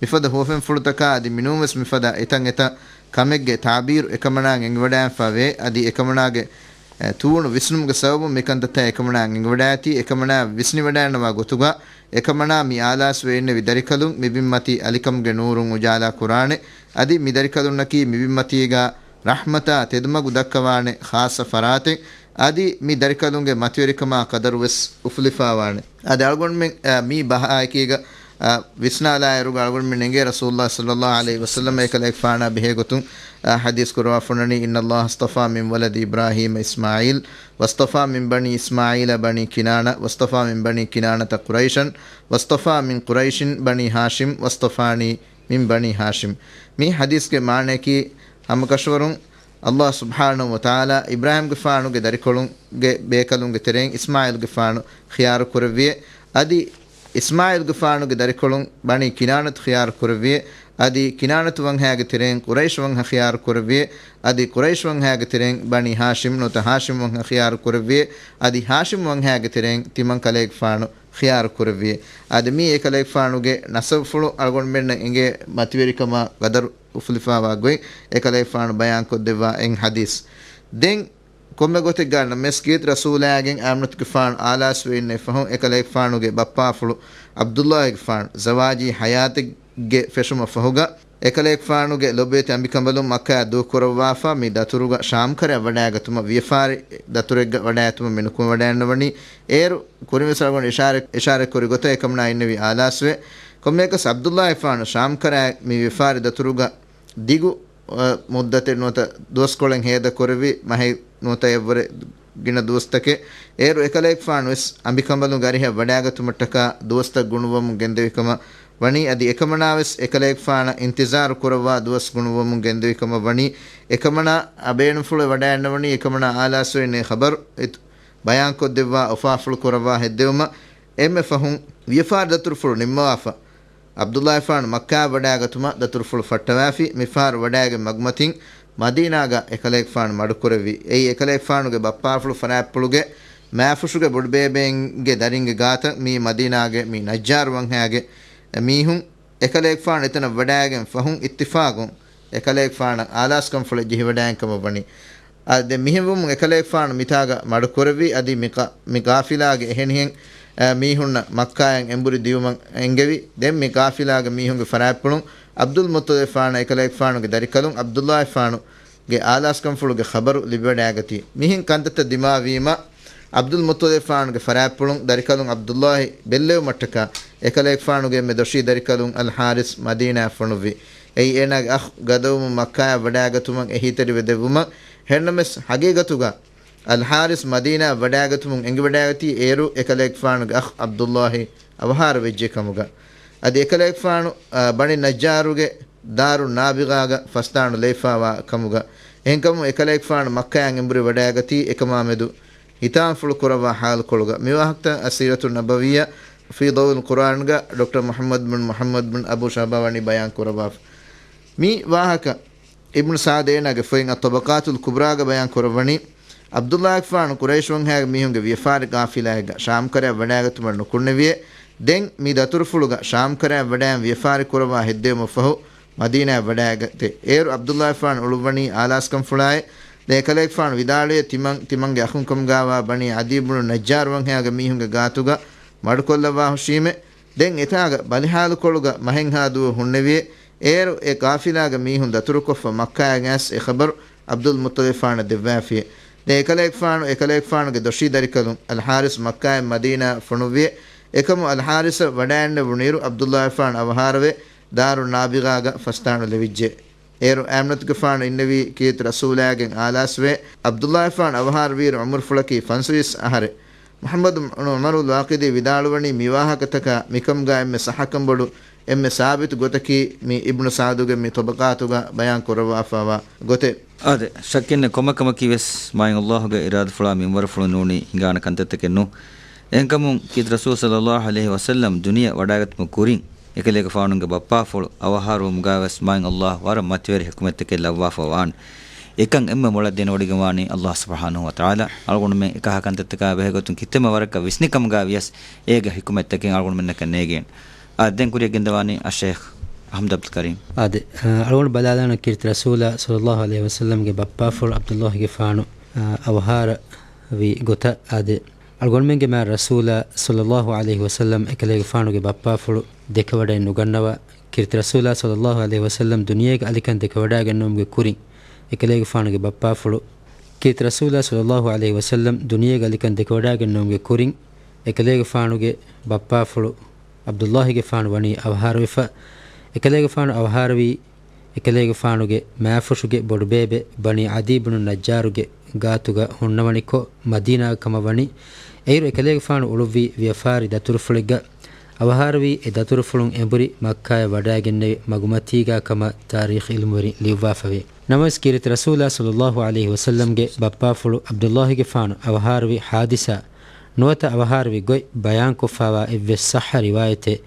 މިފަދަ ހުވަފެންފުޅުތަކާ އަދި މިނޫންވެސް މިފަދަ އެތަން އެތައް ކަމެއްގެ ތާބީރު އެކަމަނާއަށް އެނގިވަޑައިގެންފާވޭ. އަދި އެކަމަނާގެ، އެ، ތޫނު ވިސްނުމުގެ ސަބަބުން މިކަންތައްތައް އެކަމަނާއަށް އެނގިވަޑައިގަތީ. އެކަމަނާ ވިސްނިވަޑައިގަންނަވާ ގޮތުގަ އެކަމަނާ މި އާލާސްވެ އިންނެވި ދަރިކަލުން މި ބިންމަތީ އަލިކަމުގެ ނޫރުން އުޖާލާ ކުރާނެ. އަދި މި ދަރިކަލުންނަކީ މި ބިންމަތީގަ ރަޙްމަތާ ތެދުމަގު ދައްކަވާނެ ޚާއްޞަ ފަރާތެއް. އަދި މި ދަރިކަލުންގެ މަތިވެރިކަމާ ޤަދަރުވެސް އުފުލިފާވާނެ. އަދި އަޅުގަނޑުމެން، އަ، މި ބަހާއެކީގަ، އަ، ވިސްނާލާއިރުގަ އަޅުގަނޑުމެން އެނގޭ ރަސޫލުﷲ ޞައްލަﷲ ޢަލައިހި ވަސައްލަމަ އެކަލޭގެފާނާ ބެހޭގޮތުން، އަ، ޙަދީޘް ކުރައްވާފަ އޮންނަނީ، إن الله اصطفى من ولد إبراهيم إسماعيل واصطفى من بني إسماعيل بني كنانة واصطفى من بني كنانة قريشا واصطفى من قريش بني هاشم واصطفاني من بني هاشم. މި ޙަދީޘްގެ މާނަޔަކީ، ހަމަކަށަވަރުން ﷲ ސުބްޙާނަހޫ ވަތަޢާލާ އިބްރާހީމްގެފާނުގެ ދަރިކޮޅުންގެ ބޭކަލުންގެ ތެރެއިން އިސްމާޢީލްގެފާނު ޚިޔާރު ކުރެއްވިއޭ. އަދި އިސްމާޢީލްގެފާނުގެ ދަރިކޮޅުން ބަނީ ކިނާނަތު ޚިޔާރު ކުރެއްވިއޭ. އަދި ކިނާނަތު ވަންހައިގެ ތެރެއިން ޤުރައިޝް ވަންހަ ޚިޔާރު ކުރެއްވިއޭ. އަދި ޤުރައިޝް ވަންހައިގެ ތެރެއިން ބަނީ ހާޝިމް ނުވަތަ ހާޝިމް ވަންހަ ޚިޔާރު ކުރެއްވިއޭ. އަދި ހާޝިމް ވަންހައިގެ ތެރެއިން ތިމަން ކަލޭގެފާނު ޚިޔާރު ކުރެއްވިއޭ. އަދި މީ އެކަލޭގެފާނުގެ ނަސަބުފުޅު އަޅުގަނޑުމެންނަށް އެނގޭ މަތިވެރިކަމާ ޤަދަރު އުފުލިފާވާ ގޮތް އެކަލޭގެފާނު ބަޔާންކޮށްދެއްވާ އެއް ޙަދީޘް. ދެން ކޮންމެ ގޮތެއްގަ ނަމަވެސް ކީރިތި ރަސޫލާގެން އާމިނަތުގެފާނު އާލާސްވެ އިންނެވި ފަހުން އެކަލޭގެފާނުގެ ބައްޕާފުޅު ޢަބްދުﷲގެފާނު ޒަވާޖީ ޙަޔާތެއްގެ ފެށުމަށް ފަހުގަ އެކަލޭގެފާނުގެ ލޮބުވެތި އަނބިކަނބަލުން މައްކާއަށް ދޫކުރައްވާފަ މި ދަތުރުގަ ޝާމްކަރަށް ވަޑައިގަތުމަށް ވިޔަފާރި ދަތުރެއްގަ ވަޑައިގަތުމަށް މި ނުކުމެވަޑައިގަންނަވަނީ. އޭރު ކުރިންވެސް އަޅުގަނޑު އިޝާރަތް، އިޝާރަތްކުރި ގޮތަށް އެކަމަނާ އިންނެވި އާލާސްވެ. ކޮންމެއަކަސް ޢަބްދުﷲގެފާނު ޝާމްކަރާ މި ވިޔަފާރި ދަތުރުގަ ދިގު، އަ، މުއްދަތެއް ނުވަތަ ދުވަސްކޮޅެއް ހޭދަކުރެއްވި، މަހެއް ނުވަތަ އެއްވަރެއް ގިނަ ދުވަސްތަކެއް. އޭރު އެކަލޭގެފާނު ވެސް އަނބިކަނބަލުންގެ އަރިހަށް ވަޑައިގަތުމަށްޓަކާ ދުވަސްތައް ގުނުއްވަމުން ގެންދެވި ކަމަށް ވަނީ. އަދި އެކަމަނާ ވެސް އެކަލޭގެފާނަށް އިންތިޒާރު ކުރައްވާ ދުވަސް ގުނުއްވަމުން ގެންދެވި ކަމަށް ވަނީ. އެކަމަނާ އަ ބޭނުންފުޅު ވަޑައިގަންނަވަނީ އެކަމަނާ އާލާސްވެ އިންނެވި ޚަބަރު އެތު ބަޔާންކޮށްދެއްވާ އުފާފުޅު ކުރައްވާ ހެއްދެވުމަށް. އެންމެ ފަހުން ވިޔަފާރި ދަތުރުފުޅު ނިންމަވާފަ، ޢަބްދުﷲގެފާނު މައްކާއަށް ވަޑައިގަތުމަށް ދަތުރުފުޅު ފައްޓަވާފި، މިފަހަރު ވަޑައިގެން މަގުމަތިން މަދީނާގަ އެކަލޭގެފާނު މަޑުކުރެއްވި. އެއީ އެކަލޭގެފާނުގެ ބައްޕާފުޅު ފަރާތްޕުޅުގެ މާފުށުގެ ބޮޑުބޭބެއިންގެ ދަރިންގެ ގާތަށް މީ މަދީނާގެ މި ނައްޖާރު ވަންހައިގެ މީހުން އެކަލޭގެފާނު އެތަނަށް ވަޑައިގެން ފަހުން އިއްތިފާގުން އެކަލޭގެފާނަށް އާލާސްކަންފުޅެއް ޖެހިވަޑައިގެން ކަމަށް ވަނީ. އަ، ދެން މިހެންވުމުން އެކަލޭގެފާނު މިތާގަ މަޑުކުރެއްވި. އަދި މި ޤާ-، މި ޤާފިލާގެ އެހެނިހެން، އަ، މީހުންނަށް މައްކާއަށް އެނބުރި ދިޔުމަށް އެންގެވި. ދެން މި ޤާފިލާގެ މީހުންގެ ފަރާތްޕުޅުން ޢަބްދުލް މުއްޠަލިބުގެފާނަށް އެކަލޭގެފާނުގެ ދަރިކަލުން ޢަބްދުﷲގެފާނުގެ އާލާސްކަންފުޅުގެ ޚަބަރު ލިބިވަޑައިގަތީ. މިހެން ކަންތައްތައް ދިމާވީމަ، ޢަބްދުލް މުއްޠަލިބުގެފާނުގެ ފަރާތްޕުޅުން ދަރިކަލުން ޢަބްދުﷲ ބެއްލެވުމަށްޓަކާ، އެކަލޭގެފާނުގެ އެންމެ ދޮށީ ދަރިކަލުން އަލްޙާރިސް މަދީނާއަށް ފޮނުއްވި. އެއީ އޭނާގެ އަޚް ގަދަވުމުން މައްކާއަށް ވަޑައިގަތުމަށް އެހީތެރިވެ ދެއްވުމަށް. އެހެންނަމަވެސް، ޙަޤީޤަތުގަ އަލްޙާރިސް މަދީނާއަށް ވަޑައިގަތުމުން އެނގިވަޑައިގަތީ އޭރު އެކަލޭގެފާނުގެ އަޚް ޢަބްދުﷲ އަވަހާރަވެއްޖެ ކަމުގަ. އަދި އެކަލޭގެފާނު، އަ، ބަނީ ނައްޖާރުގެ ދާރު ނާބިޣާގަ ފަސްދާނު ލެވިފާވާ ކަމުގަ. އެހެންކަމުން އެކަލޭގެފާނު މައްކާއަށް އެނބުރި ވަޑައިގަތީ ހިތާމަފުޅު ކުރައްވާ ޙާލުކޮޅުގަ. މި ވާހަކަތައް އައްސީރަތު ނަބަވިއްޔާ ފީ ޟައުއިލް ޤުރުއާންގަ ޑޮކްޓަރ މުޙައްމަދު ބިން މުޙައްމަދު ބިން އަބޫ ޝައްބާ ވަނީ ބަޔާން ކުރައްވާފަ. މި ވާހަކަ އިބްނު ސަޢްދު އޭނާގެ ފޮތް އައްޠަބަޤާތުލް ކުބްރާގަ ބަޔާން ކުރައްވަނީ، ޢަބްދުﷲ ފާނު ޤުރައިޝް ވަންހައިގެ މީހުންގެ ވިޔަފާރި ޤާފިލާއެއްގަ ޝާމްކަރައަށް ވަޑާގަތުމަށް ނުކުންނެވިއޭ. ދެން މި ދަތުރުފުޅުގަ ޝާމްކަރައަށް ވަޑާއިން ވިޔަފާރި ކުރައްވާ ހެއްދެވުމަށްފަހު، މަދީނާއަށް ވަޑާގަތޭ. އޭރު ޢަބްދުﷲ ފާނު އުޅުއްވަނީ އާލާސްކަންފުޅާއޭ. ދެން އެކަލޭގެފާނު ވިދާޅުވިއޭ، ތިމަން، ތިމަންގެ އަޚުންކަމުގާވާ ބަނީ ޢަދީ ބުނު ނައްޖާރު ވަންހައިގެ މީހުންގެ ގާތުގަ މަޑުކޮށްލައްވާހުށީމޭ. ދެން އެތާގަ ބަލިހާލުކޮޅުގަ މަހެއްހާ ދުވަހު ހުންނެވިއޭ. އޭރު އެ ޤާފިލާގެ މީހުން ދަތުރުކޮށްފަ މައްކާއަށް އައިސް އެ ޚަބަރު ޢަބްދުލް މުއްޠަލިބު ފާނަށް ދެއްވާފިއޭ. ދެން އެކަލޭގެފާނު، އެކަލޭގެފާނުގެ ދޮށީ ދަރިކަލުން އަލްޙާރިސް މައްކާއިން މަދީނާއަށް ފޮނުއްވިއޭ. އެކަމު އަލްޙާރިސަށް ވަޑައިންނެވުނުއިރު ޢަބްދުﷲ ފާނު އަވަހާރަވެ، ދާރު ނާބިޣާގަ ފަސްދާނުލެވިއްޖެ. އޭރު އާމިނަތުގެފާނު އިންނެވީ ކީރިތި ރަސޫލާގެން އާލާސްވެ، ޢަބްދުﷲ ފާނު އަވަހާރަވިއިރު ޢުމުރުފުޅަކީ ފަންސަވީސް އަހަރެއް. މުޙައްމަދު ބުނު ޢުމަރުލް ވާޤިދީ ވިދާޅުވަނީ މި ވާހަކަތަކާ މިކަމުގާ އެންމެ ޞައްޙަކަން ބޮޑު، އެންމެ ސާބިތު ގޮތަކީ މި އިބްނު ސަޢްދުގެ މި ޠަބަޤާތުގަ ބަޔާން ކުރައްވާފައިވާ ގޮތެއް. އާދެ، ޝައްކެއްނެތް ކޮންމެ ކަމަކީ ވެސް މާތް ﷲ ގެ އިރާދަފުޅާ މިންވަރުފުޅު ނޫނީ ހިނގާނެ ކަންތައްތަކެއް ނޫން. އެހެންކަމުން ކީރިތި ރަސޫލު ޞައްލައްލާހު ޢަލައިހި ވަސައްލަމް ދުނިޔެ ވަޑާގަތުމުގެ ކުރިން، އެކަލޭގެފާނުގެ ބައްޕާފުޅު އަވަހާރަވުމުގާ ވެސް މާތް ﷲ ވަރަށް މަތިވެރި ޙިކުމަތްތަކެއް ލައްވާފަ ވާނެ. އެކަން އެންމެ މޮޅަށް ދެނެވޮޑިގެންވާނީ ﷲ ސުބްޙާނަހޫ ވަތަޢާލާ. އަޅުގަނޑުމެން އެކަހަލަ ކަންތައްތަކާ ބެހޭގޮތުން ކިތަންމެ ވަރަކަށް ވިސްނި ކަމުގާ ވިޔަސް އޭގެ ޙިކުމަތްތަކެއް އަޅުގަނޑުމެންނަކަށް ނޭނގޭނެ. އާ، ދެން ކުރިއަށް ގެންދަވާނީ އައްޝައިޚް އަޙްމަދު ޢަބްދުލް ކަރީމް. އާދެ، އަޅުގަނޑު ބަލާލާނަން ކީރިތި ރަސޫލާ ޞައްލައްލާހު ޢަލައިހި ވަސައްލަމްގެ ބައްޕާފުޅު ޢަބްދުﷲގެފާނު، އާ، އަވަހާރަވި ގޮތަށް. އާދެ، އަޅުގަނޑުމެންގެ މާތް ރަސޫލާ ޞައްލައްލާހު ޢަލައިހި ވަސައްލަމް އެކަލޭގެފާނުގެ ބައްޕާފުޅު ދެކެވަޑައެއް ނުގަންނަވާ، ކީރިތި ރަސޫލާ ޞައްލައްލާހު ޢަލައިހި ވަސައްލަމް ދުނިޔޭގެ އަލިކަން ދެކެވަޑައިގެންނެވުމުގެ ކުރިން، އެކަލޭގެފާނުގެ ބައްޕާފުޅު، ކީރިތި ރަސޫލާ ޞައްލައްލާހު ޢަލައިހި ވަސައްލަމް ދުނިޔޭގެ އަލިކަން ދެކެވަޑައިގެންނެވުމުގެ ކުރިން، އެކަލޭގެފާނުގެ ބައްޕާފުޅު ޢަބްދުﷲގެފާނު ވަނީ އަވަހާރަވެފަ. އެކަލޭގެފާނު އަވަހާރަވީ، އެކަލޭގެފާނުގެ މާފުށުގެ ބޮޑުބޭބެ ބަނީ ޢަދީ ބުނު ނައްޖާރުގެ ގާތުގަ ހުންނަވަނިކޮށް، މަދީނާގަ ކަމަށް ވަނީ. އެއިރު އެކަލޭގެފާނު އުޅުއްވީ ވިޔަފާރި ދަތުރުފުޅެއްގަ. އަވަހާރަވީ އެ ދަތުރުފުޅުން އެނބުރި މައްކާޔަށް ވަޑައިގެންނެވި މަގުމަތީގާ ކަމަށް ތާރީޚު ޢިލްމުވެރިން ލިޔުއްވާފަވޭ. ނަމަވެސް ކީރިތި ރަސޫލާ ޞައްލައްލާހު ޢަލައިހި ވަސައްލަމްގެ ބައްޕާފުޅު ޢަބްދުﷲގެފާނު އަވަހާރަވި ޙާދިސާ ނުވަތަ އަވަހާރަވި ގޮތް ބަޔާންކޮށްފައިވާ އެއްވެސް ޞައްޙަ ރިވާޔަތެއް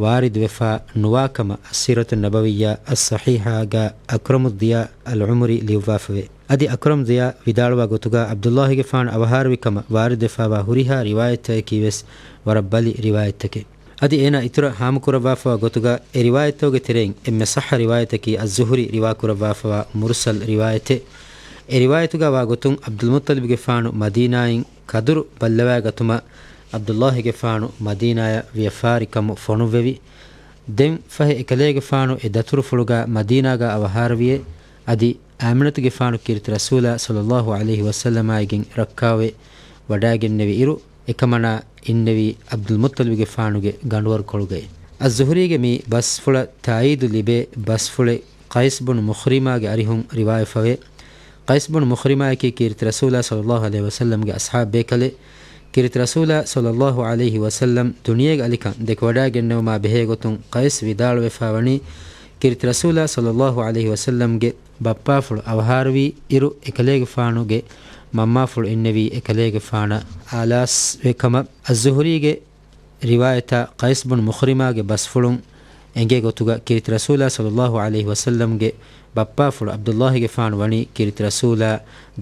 ވާރިދުވެފާ ނުވާ ކަމަށް އައްސީރަތުއް ނަބަވިއްޔާ އައްޞަޙީޙާގާ އަކްރަމުއްޟިޔާ އަލްޢުމުރީ ލިޔުއްވާފަވޭ. އަދި އަކްރަމުއްޟިޔާ ވިދާޅުވާ ގޮތުގާ ޢަބްދުﷲގެފާނު އަވަހާރަވި ކަމަށް ވާރިދުވެފައިވާ ހުރިހާ ރިވާޔަތްތަކަކީ ވެސް ވަރަށް ބަލި ރިވާޔަތްތަކެއް. އަދި އޭނާ އިތުރަށް ހާމަކުރައްވާފައިވާ ގޮތުގާ އެ ރިވާޔަތްތަކުގެ ތެރެއިން އެންމެ ޞައްޙަ ރިވާޔަތަކީ އައްޒުހުރީ ރިވާކުރައްވާފައިވާ މުރުސަލް ރިވާޔަތެއް. އެ ރިވާޔަތުގާ ވާ ގޮތުން ޢަބްދުލްމުއްޠަލިބުގެފާނު މަދީނާއިން ކަދުރު ބައްލަވައިގަތުމަށް ޢަބްދުﷲގެފާނު މަދީނާޔަށް ވިޔަފާރިކަމު ފޮނުއްވެވި. ދެން ފަހެ އެކަލޭގެފާނު އެ ދަތުރުފުޅުގާ މަދީނާގާ އަވަހާރަވިއޭ. އަދި އާމިނަތުގެފާނު ކީރިތި ރަސޫލާ ޞައްލައްލާހު ޢަލައިހި ވަސައްލަމާއިގެން ރައްކާވެ ވަޑައިގެންނެވި އިރު، އެކަމަނާ އިންނެވީ ޢަބްދުލްމުއްޠަލިބުގެފާނުގެ ގަނޑުވަރުކޮޅުގައި. އައްޒުހުރީގެ މި ބަސްފުޅަށް ތާއީދު ލިބޭ ބަސްފުޅެއް ޤައިސް ބުނު މުޚްރިމާގެ އަރިހުން ރިވާޔަތްފަވޭ. ޤައިސް ބުނު މުޚްރިމާއަކީ ކީރިތި ރަސޫލާ ޞައްލައްލާހު ޢަލައިހި ވަސައްލަމްގެ އަޞްޙާބު ބޭކަލެއް. ކީރިތި ރަސޫލާ ޞައްލައްލާހު ޢަލައިހި ވަސައްލަމް ދުނިޔޭގެ އަލިކަން ދެކެވަޑައިގެންނެވުމާ ބެހޭގޮތުން ޤައިސް ވިދާޅުވެފައިވަނީ، ކީރިތި ރަސޫލާ ޞައްލައްލާހު ޢަލައިހި ވަސައްލަމްގެ ބައްޕާފުޅު އަވަހާރަވީ އިރު، އެކަލޭގެފާނުގެ މަންމާފުޅު އިންނެވީ އެކަލޭގެފާނަށް އާލާސްވެ ކަމަށް. އައްޒުހުރީގެ ރިވާޔަތާ ޤައިސް ބުނު މުޚްރިމާގެ ބަސްފުޅުން އެނގޭ ގޮތުގަ ކީރިތި ރަސޫލާ ޞައްލައްލާހު ޢަލައިހި ވަސައްލަމްގެ ބައްޕާފުޅު ޢަބްދުﷲގެފާނު ވަނީ ކީރިތި ރަސޫލާ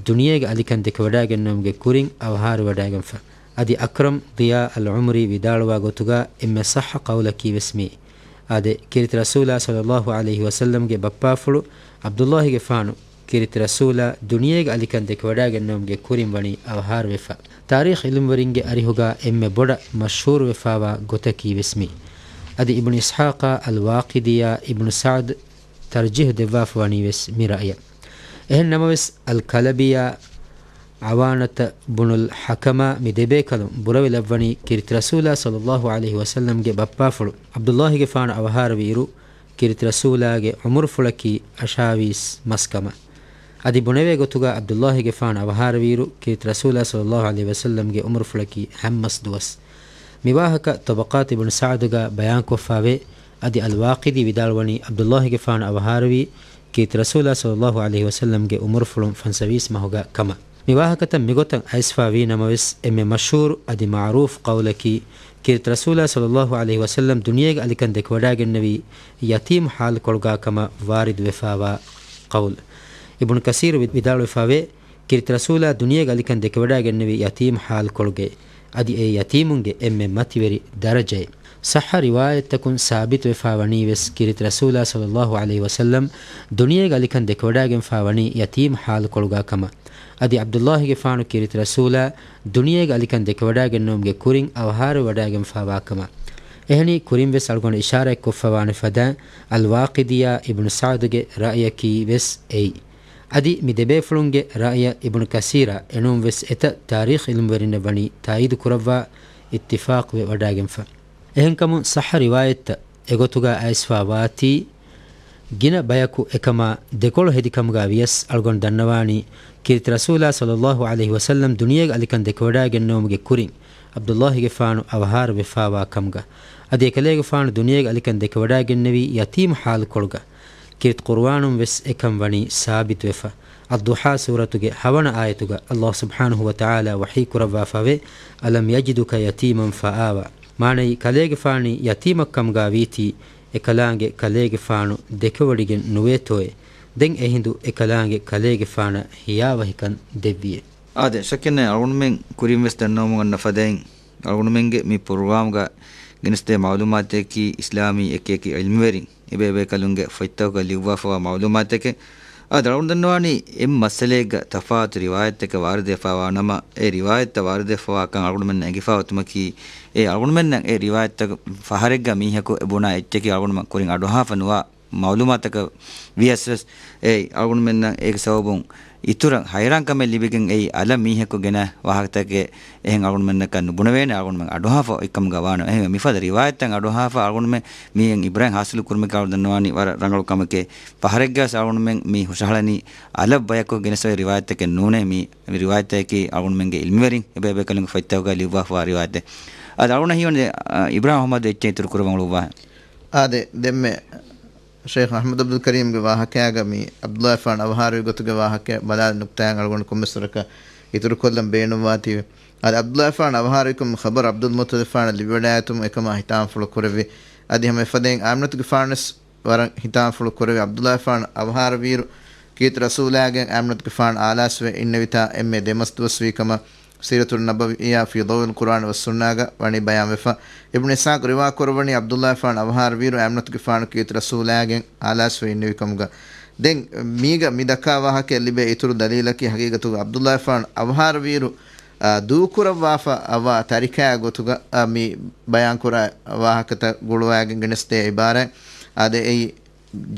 ދުނިޔޭގެ އަލިކަން ދެކެވަޑައިގެންނެވުމުގެ ކުރިން އަވަހާރަވެވަޑައިގެންފަ. އަދި އަކްރަމް ޟިޔާ އަލްޢުމުރީ ވިދާޅުވާ ގޮތުގަ އެންމެ ޞައްޙަ ޤައުލަކީ ވެސް މިއީ. އާދެ، ކީރިތި ރަސޫލާ ޞައްލައްލާހު ޢަލައިހި ވަސައްލަމްގެ ބައްޕާފުޅު ޢަބްދުﷲގެފާނު ކީރިތި ރަސޫލާ ދުނިޔޭގެ އަލިކަން ދެކެވަޑައިގެންނެވުމުގެ ކުރިން ވަނީ އަވަހާރަވެފަ. ތާރީޚު ޢިލްމުވެރިންގެ އަރިހުގާ އެންމެ ބޮޑަށް މަޝްހޫރުވެފައިވާ ގޮތަކީ ވެސް މި. އަދި އިބްނު އިސްޙާޤާ އަލް ވާޤިދީއާ އިބްނު ސަޢްދު ތަރްޖީޙު ދެއްވާފަ ވަނީ ވެސް މި ރައުޔަށް. އެހެން ނަމަވެސް، އަލް ކަލަބީއާ ޢަވާނަތަ ބުނުލް ޙަކަމާ މި ދެބޭކަލުން ބުރަވެލައްވަނީ ކީރިތި ރަސޫލާ ޞައްލައްލާހު ޢަލައިހި ވަސައްލަމްގެ ބައްޕާފުޅު ޢަބްދުﷲގެފާނު އަވަހާރަވި އިރު، ކީރިތި ރަސޫލާގެ ޢުމުރުފުޅަކީ އަށާވީސް މަސް ކަމަށް. އަދި ބުނެވޭ ގޮތުގަ ޢަބްދުﷲގެފާނު އަވަހާރަވިއިރު، ކީރިތި ރަސޫލާ ޞައްލައްލާހު ޢަލައިހި ވަސައްލަމްގެ ޢުމުރުފުޅަކީ ހަތް މަސް ދުވަސް. މި ވާހަކަ ޠަބަޤާތު އިބްނު ސަޢްދުގަ ބަޔާންކޮށްފައިވޭ. އަދި އަލް ވާޤިދީ ވިދާޅުވަނީ، ޢަބްދުﷲގެފާނު އަވަހާރަވީ، ކީރިތި ރަސޫލާ ޞައްލައްލާހު ޢަލައިހި ވަސައްލަމްގެ ޢުމުރުފުޅުން ފަންސަވީސް މަހުގަ ކަމަށް. މި ވާހަކަތައް މިގޮތަށް އައިސްފައިވީ ނަމަވެސް، އެންމެ މަޝްހޫރު އަދި މަޢުރޫފު ޤައުލަކީ، ކީރިތި ރަސޫލާ ޞައްލައްލާހު ޢަލައިހި ވަސައްލަމް ދުނިޔޭގެ އަލިކަން ދެކެވަޑައިގެންނެވީ ޔަތީމު ޙާލުކޮޅުގާ ކަމަށް ވާރިދުވެފައިވާ ޤައުލު. އިބްނު ކަސީރު ވި-، ވިދާޅުވެފަވޭ، ކީރިތި ރަސޫލާ ދުނިޔޭގަ އަލިކަން ދެކެވަޑައިގެންނެވީ ޔަތީމު ޙާލުކޮޅުގައި. އަދި އެ ޔަތީމުންގެ އެންމެ މަތިވެރި ދަރަޖައެއް. ޞައްޙަ ރިވާޔަތްތަކުން ސާބިތުވެފާ ވަނީ ވެސް ކީރިތި ރަސޫލާ ޞައްލައްލާހު ޢަލައިހި ވަސައްލަމް ދުނިޔޭގަ އަލިކަން ދެކެވަޑައިގެންފާ ވަނީ ޔަތީމު ޙާލުކޮޅުގާ ކަމަށް. އަދި ޢަބްދުއްލާހިގެފާނު ކީރިތި ރަސޫލާ ދުނިޔޭގަ އަލިކަން ދެކެވަޑައިގެންނެވުމުގެ ކުރިން އަވަހާރަވެވަޑައިގެންފާވާ ކަމަށް. އެހެނީ ކުރިން ވެސް އަޅުގަނޑު އިޝާރާތްކޮށްފަވާނެ ފަދައިން އަލް ވާޤިދިޔާ އިބްނު ސަޢުދުގެ ރައުޔަކީ ވެސް އެއީ. އަދި މި ދެބޭފުޅުންގެ ރައުޔަށް އިބްނު ކަސީރާ އެނޫން ވެސް އެތައް ތާރީޚް ޢިލްމުވެރިންނަށް ވަނީ ތާއީދު ކުރައްވާ އިއްތިފާޤުވެ ވަޑައިގެންފަ. އެހެންކަމުން ޞައްޙަ ރިވާޔަތްތައް އެގޮތުގާ އައިސްފާ ވާތީ، ގިނަ ބަޔަކު އެކަމާ ދެކޮޅު ހެދި ކަމުގާ ވިޔަސް އަޅުގަނޑު ދަންނަވާނީ، ކީރިތި ރަސޫލާ ޞައްލައްލާހު ޢަލައިހި ވަސައްލަމް ދުނިޔޭގަ އަލިކަން ދެކެވަޑައިގެންނެވުމުގެ ކުރިން، ޢަބްދުއްލާހިގެފާނު އަވަހާރަވެފާވާ ކަމުގަ، އަދި އެކަލޭގެފާނު ދުނިޔޭގަ އަލިކަން ދެކެވަޑައިގެންނެވީ ޔަތީމު ޙާލުކޮޅުގަ، ކީރިތި ޤުރުއާނުން ވެސް އެކަން ވަނީ ސާބިތުވެފަ. އައްޟުޙާ ސޫރަތުގެ ހަވަނަ އާޔަތުގަ ﷲ ސުބްޙާނަހޫ ވަތަޢާލާ ވަޙީ ކުރައްވާފަވޭ، أَلَمْ يَجِدْكَ يَتِيمًا فَآوَىٰ. މާނައީ، ކަލޭގެފާނީ ޔަތީމަށް ކަމުގާ ވީތީ، އެކަލާނގެ ކަލޭގެފާނު ދެކެވޮޑިގެން ނުވޭތޯއޭ؟ ދެން އެހިނދު އެކަލާނގެ ކަލޭގެފާނަށް ހިޔާވަހިކަން ދެއްވިއޭ. އާދެ، ޝައްކެއްނެތް، އަޅުގަނޑުމެން ކުރިން ވެސް ދަންނަވަމުން އަންނަ ފަދައިން، އަޅުގަނޑުމެންގެ މި ޕްރޮގްރާމްގަ ގެނެސްދޭ މަޢުލޫމާތަކީ އިސްލާމީ އެކި އެކި ޢިލްމުވެރިން އެބޭ ބޭކަލުންގެ ފޮތްތަކުގަ ލިޔުއްވާފަވާ މަޢުލޫމާތެކެ. އާދެ، އަޅުގަނޑު ދަންނަވާނީ އެއް މައްސަލައެއްގަ ތަފާތު ރިވާޔަތްތަކެއް ވާރިދުވެފަވާ ނަމަ، އެ ރިވާޔަތްތައް ވާރިދުވެފަވާކަން އަޅުގަނޑުމެންނަށް އެނގިފަ އޮތުމަކީ، އެ އަޅުގަނޑުމެންނަށް އެ ރިވާޔަތްތައް ފަހަރެއްގަ މީހަކު އެ ބުނާ އެއްޗަކީ އަޅުގަނޑުމެން ކުރިން އަޑުއަހާފަ ނުވާ މަޢުލޫމާތަކަށް ވިޔަސް ވެސް، އެ އަޅުގަނޑުމެންނަށް އޭގެ ސަބަބުން އިތުރަށް ހައިރާންކަމެއް ލިބިގެން އެއީ އަލަށް މީހަކު ގެނަ ވާހަކަތަކެއް އެހެން އަޅުގަނޑުމެންނަކަށް ނުބުނެވޭނެ، އަޅުގަނޑުމެން އަޑުއަހާފަ އޮތްކަމުގަ ވާނަމަ. އެހެންވެ، މިފަދަ ރިވާޔަތްތައް އަޑުއަހާފަ އަޅުގަނޑުމެން މީހެއް އިބްރާހިމް ހާސިލު ކުރުމަކީ އަޅުގަނޑު ދަންނަވާނީ ވަރަށް ރަނގަޅު ކަމެކޭ. ފަހަރެއްގަސް އަޅުގަނޑުމެން މީ ހުށަހަޅަނީ އަލަށް ބަޔަކު ގެނެސް އޮތް ރިވާޔަތްތަކެއް ނޫނޭ. މި، މި ރިވާޔަތްތަކަކީ އަޅުގަނޑުމެންގެ އިލްމުވެރިން އެބޭބޭކަލުންގެ ފޮތްތަކުގަ ލިޔުއްވާފަވާ ރިވާޔަތެއް. އަދި އަޅުގަނޑަށް ހީވަނީ، އަ، އިބްރާހިމް އަޙްމަދު އެއްޗެއް އިތުރު ކުރައްވަން އުޅުއްވާ. އާދެ، ދެންމެ ޝޭޚް އަޙްމަދު އަބްދުލް ކަރީމްގެ ވާހަކައިގަ މި ޢަބްދުﷲ ފާން އަވަހާރަވި ގޮތުގެ ވާހަކަ ބަލާލި ނުކްތާއިން އަޅުގަނޑު ކޮންމެސް ވަރަކަށް އިތުރުކޮށްލަން ބޭނުންވާތީވެ. އަދި ޢަބްދުﷲ ފާން އަވަހާރަވިކަމުގެ ޚަބަރު ޢަބްދުލް މުއްޠަލިބް ފާނަށް ލިބިވަޑައިގަތުމުން އެކަމާ ހިތާމަފުޅު ކުރެއްވި. އަދި ހަމަ އެފަދައިން އާމިނަތުގެ ފާންވެސް ވަރަށް ހިތާމަފުޅު ކުރެވި. ޢަބްދުﷲ ފާން އަވަހާރަވިއިރު ކީރިތި ރަސޫލާގެން އާމިނަތުގެ ފާން އާލާސްވެ އިންނެވިތާ އެންމެ ދެމަސް ދުވަސްވީ ކަމަށް ސީރަތުއް ނަބަވިއްޔާ ފީ ޟައުއިލް ޤުރްއާން ވައްސުންނާގަ ވަނީ ބަޔާންވެފަ. އިބްނު އިސްޙާޤް ރިވާ ކުރައްވަނީ ޢަބްދުﷲ ފާން އަވަހާރަވިއިރު އާމިނަތުގެ ފާނު ކީރިތި ރަސޫލާގެން އާލާސްވެ އިންނެވި ކަމުގަ. ދެން މީގަ މި ދައްކާ ވާހަކައަށް ލިބޭ އިތުރު ދަލީލަކީ ހަގީގަތުގަ ޢަބްދުﷲ ފާން އަވަހާރަވިއިރު، އާ، ދޫކުރައްވާފަ އަވާ ތަރިކާއާ ގޮތުގަ، އާ، މި ބަޔާންކުރާ ވާހަކަތައް ގުޅުވައިގެން ގެނެސްދޭ ޢިބާރާތް. އާދެ، އެއީ